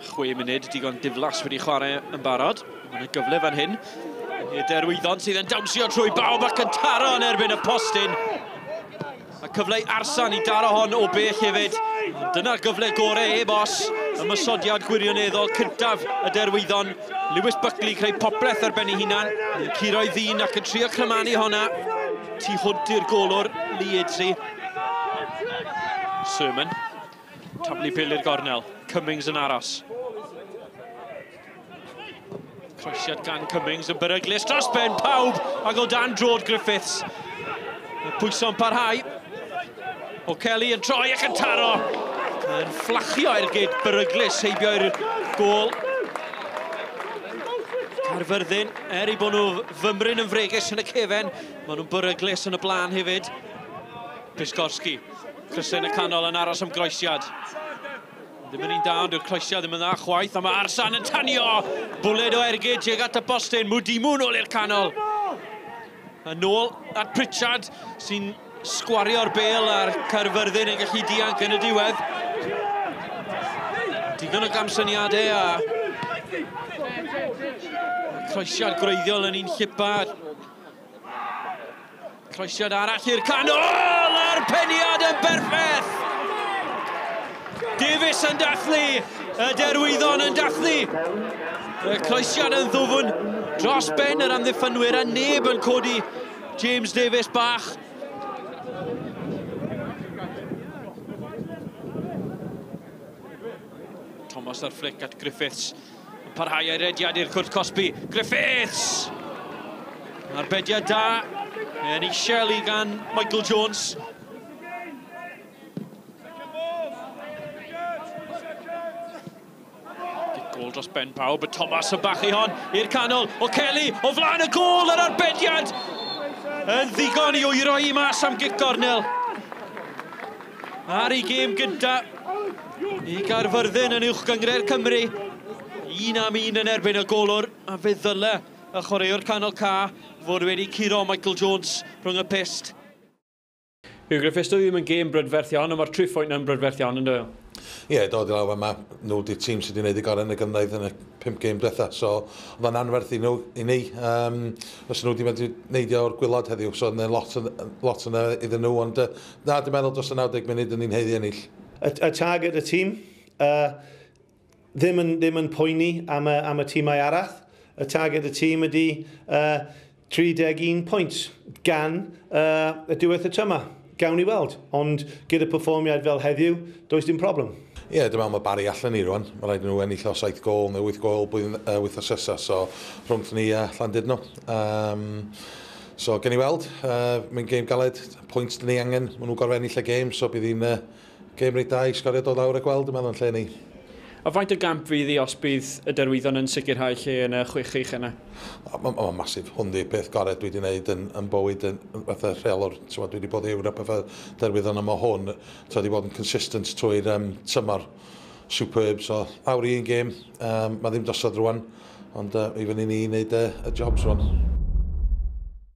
6 munud digon diflas wedi chwarae yn barod. Mae yna gyfle fan hyn. Y Derwyddon sydd yn dawnsio trwy bawb ac yn taro yn erbyn y postyn. A cyfle i Arsan i daro hon o bell hefyd. Dyna'r gyfle gorau heb os. Ymosodiad gwirioneddol cyntaf y Derwyddon. Lewis Buckley creu popeth ar ben ei hunan. Curo i ddyn ac yn trio crymanu honna. Tu hwnt i'r golwr, Lee Idzi. Sermon. Taflu pil i'r gornel. Cummings yn aros. Croesiad gan Cummings yn beryglus dros ben pawb ac o dan drod Griffiths. Y pwyso'n parhau. O'Kelly yn troi ac yn taro. Yn fflachio ergyd beryglus heibio i'r gôl. Caerfyrddin, er eu bod nhw fymryn yn fregus yn y cefen, maen nhw'n beryglus yn y blaen hefyd. Piskorski, crysau yn y canol yn aros am groesiad. Ddim yn un da, ond yw'r croesiad ddim yn dda chwaith, a mae Arsan yn tanio! Bwled o ergyd tuag at y postyn, Mwdimu nôl i'r canol. Yn ôl at Pritchard, sy'n sgwario'r bêl a'r Caerfyrddin yn gallu dianc yn y diwedd. Digon o gamsyniadau a croesiad gwreiddiol yn un llipa. Croesiad arall i'r canol, a'r peniad yn berffaith! Davies yn dathlu, y Derwyddon yn dathlu. Y croesiad yn ddwfn dros ben yr amddiffynwyr a neb yn codi James Davies bach. Thomas ar flick at Griffiths. Yn parhau ei rediad i'r cwrt cosbi. Griffiths! Arbediad da. Yn eisiau i gan Michael Jones. Gôl dros ben pawb, y Thomas yn bachu hon i'r canol, O'Kelly o flaen y gôl, yr arbediad yn ddigon i wyro i mas am gic gornel. Ar ei gêm gynta i Gaerfyrddin yn Uwch Gynghrair Cymru, 1-1 yn erbyn y golwr, a fe ddyle y chwaraewr canol ca fod wedi curo Michael Jones rhwng y pyst. Hugh Griffiths, doedd ddim yn gêm brydferth iawn, ond mae'r 3 phwynt yn brydferth iawn yn dweud. Ie, dod i lawr yma, nhw di'r tîm sydd wedi gwneud y gorau yn y gynghrair yn y 5 gêm diwetha, so oedd o'n anferth i nhw, i ni. Os nhw wedi medru neidio o'r gwaelod heddiw, so oedd yna lot yna iddyn nhw, ond na, dwi'n meddwl dros y 90 munud yn ni'n haeddu ennill. Y target y tîm, ddim yn poeni am y tîmau arall. Y target y tîm ydy 31 pwynt gan y diwedd y tymor. Gawn ni weld, ond gyda perfformiad fel heddiw, does dim problem. Ie, dwi'n meddwl mae Barry allan ni rwan. Mae rhaid i nhw ennill o 7 gôl neu 8 gôl blwyddyn wythnos nesa, so rhwng ni a Llandudno. So gen i weld, mae'n gêm galed, pwynt dyn ni angen, maen nhw'n gorfod ennill y gêm, so bydd hi'n gêm reit da i sgorio dod lawr a gweld, dwi'n meddwl, yn lle ni. A faint o gamp fydd hi os bydd y Derwyddon yn sicrhau lle yn y 6 ucha yna? Mae'n masif. Hwn di'r peth gorau dwi wedi gwneud yn bywyd yn fatha rheolwr. Dwi wedi bod i Ewrop efo Derwyddon a mae hwn wedi bod yn consistent trwy'r tymor. Superb. So, lawr i un gêm. Mae ddim drosodd rwan, ond i fyny ni i wneud y jobs rwan.